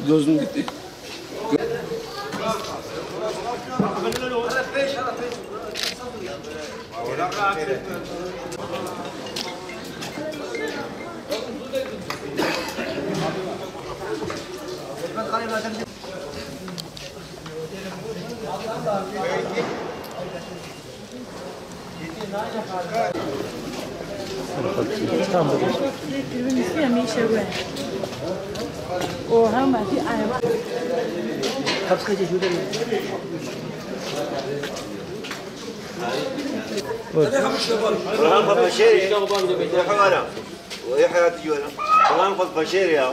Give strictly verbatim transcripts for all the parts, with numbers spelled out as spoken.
Gözüm gitti. Burhan Papaşehir. Burhan Papaşehir ya.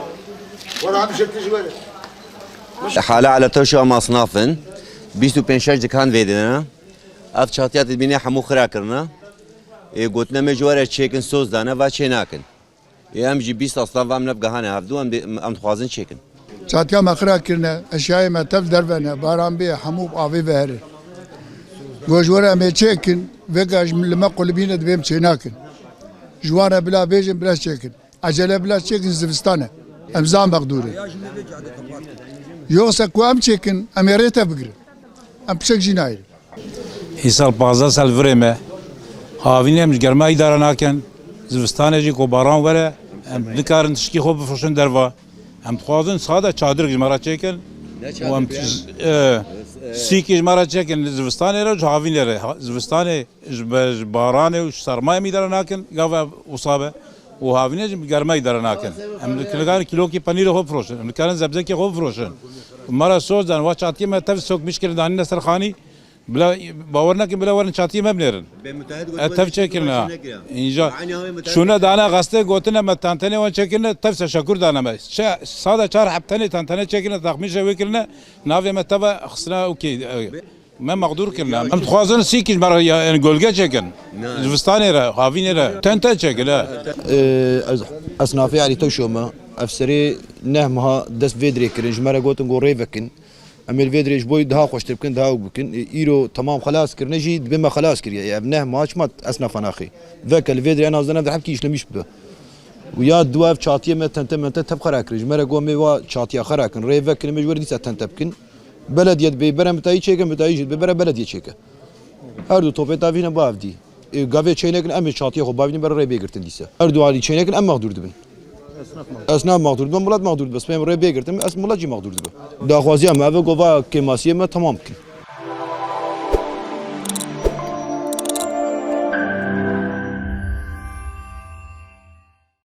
Burhan Papaşehir ya. Hala ala tewşa masnaf in. Bîst û pênc şeş dikan vê dine. Ev çatiya dibîne hemû xira kirine. Ê, gotine me ji we re çêkin, soz dane, va çê nakin. Ê, em jî bîst aslan va em ne bi gehane hevdû, em dê, em dixwazin çêkin. Çatiya me xira kirine, eşyayê me tev derve ne, baran bê, hemû bi avê ve here. Got ji we re em ê çêkin, vêga ji li me qulibîne dibê em çê nakin. Ji wan re bila bêjin, bila çêkin. Ecele bila çêkin, zivistan e. Em zan bexdûr in. Yoksa ku em çêkin, em ê rê te bigirin. Em piçek jî nayêrin. Îsal pazdeh sal virê me. Havînê em ji germa îdare nakin. Zivistanê jî ku baran were, em nikarin tişkî xwe bifroşin derva. Em dixwazin sade çadirek ji me re çêkin. Û em, e, sîkî ji me re çêkin zivistanê re û ji havînê re. Ha, zivistanê ji be-, ji baranê û ji sermayê em îdare nakin, gava wisa be. Û havînê jî bi germa îdare nakin. Em nikarin kîlokî penîrê xwe bifroşin, em nikarin zebzekê xwe bifroşin. Me re soz dan, wa çatiyê me tev sokmîş kirin danîne ser xanî. Bila, bawer nekin, bila werin çatiyê me binêrin. E, tev çêkirin ha. Înca şûne dane xestê gotine me tentenê wan çêkirine, tev seşekur dane me. Çe-, sada çar heb tenê tentene çêkirine, texmîşe wê kirine, navê me teve xistine û kê-, e, me mexdûr kirine. Em dixwazin sîkî ji me re ya, yani gölge çêkin. Zivistanê re, havînê re. Tente çêkin, e. Ee, ez, esnafê Elî Tewşo me. Ev serê neh meha dest vê dirê kirin. Ji me re gotin ku rê vekin. Em ê li vê dirê ji bo daha xweştir bikin, daha ew bikin. Ê, îro temam xelas kirine jî, dibê me xelas kiriye. Ê, ev neh meha çima esnafa naxê? Veke li vê dirê en azından ev dirhemkî îşlemiş bibe. Û ya dua ev çatiyê me tente mente tev xera kirin. Ji me re got, em ê wa çatiya xera kin, rê vekin, em ê ji we re dîsa tente bikin. Belediye dibê bere mitayî çêke, mitayî jî dibê bere belediye çêke. Her du topê tavîne ba ev dî. Ê, gavê çênekin, em ê çatiyê xwe bavînin ber rê bê girtin dîse. Her du alî çênekin, em mexdûr dibin. Esnaf mexdûr dibe, milet mexdûr dibe. Spêm rê bê girtin, ez milet jî mexdûr dibe. Daxwaziya me ev e, gova kêmasiyê me temam bikin.